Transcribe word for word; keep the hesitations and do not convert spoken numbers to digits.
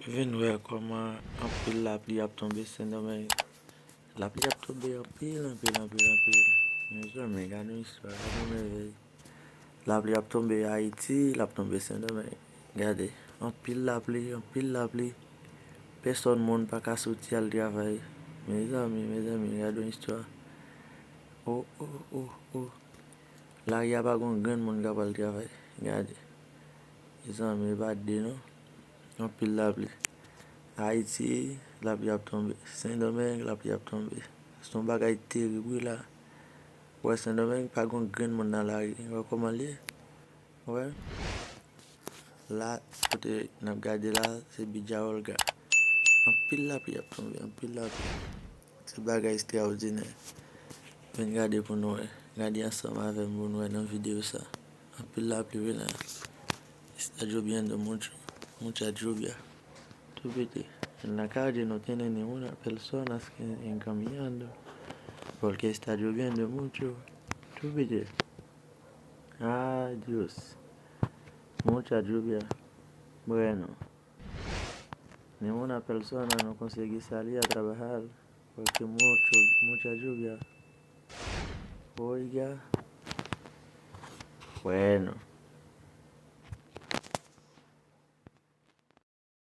Vin wè kòman anpil lapli ap tonbe Sendomeng. Lapli ap tonbe anpil, anpil, anpil, anpil. Mezanmi, gade yon istwa, gade yon mèvèy. Lapli ap tonbe Ayiti, l ap tonbe Sendomeng. Gade, anpil lapli, anpil lapli. Pèsòn moun pa ka soti al travay. Mezanmi, mezanmi, gade yon istwa. Oh, oh, oh, oh. Lari a pa gon grenn moun k ap al travay. Gade. Mezanmi, e pa de non. Anpil lapli. Ayiti, lapli ap tonbe. Sendomeng, lapli ap tonbe. Se yon bagay terib wi la. Ou wè Sendomeng, pa gon grenn moun nan lari. Ou wè kòman l ye? Ou wè? La, kote n ap gade la, se Bidja Olga. Anpil lapli ap tonbe, anpil lapli. Se bagay ekstraòdinè. Vin gade pou nou wè. Gade ansanm avè m pou nou wè nan videyo sa. Anpil lapli wi la. Está lloviendo mucho, mucha lluvia. Tú viste, en la calle no tiene ni una persona que en caminando, porque está lloviendo mucho. Tú viste. Ay Dios. Mucha lluvia. Bueno. Ninguna persona no consigue salir a trabajar porque mucho, mucha lluvia. Oiga. Bueno.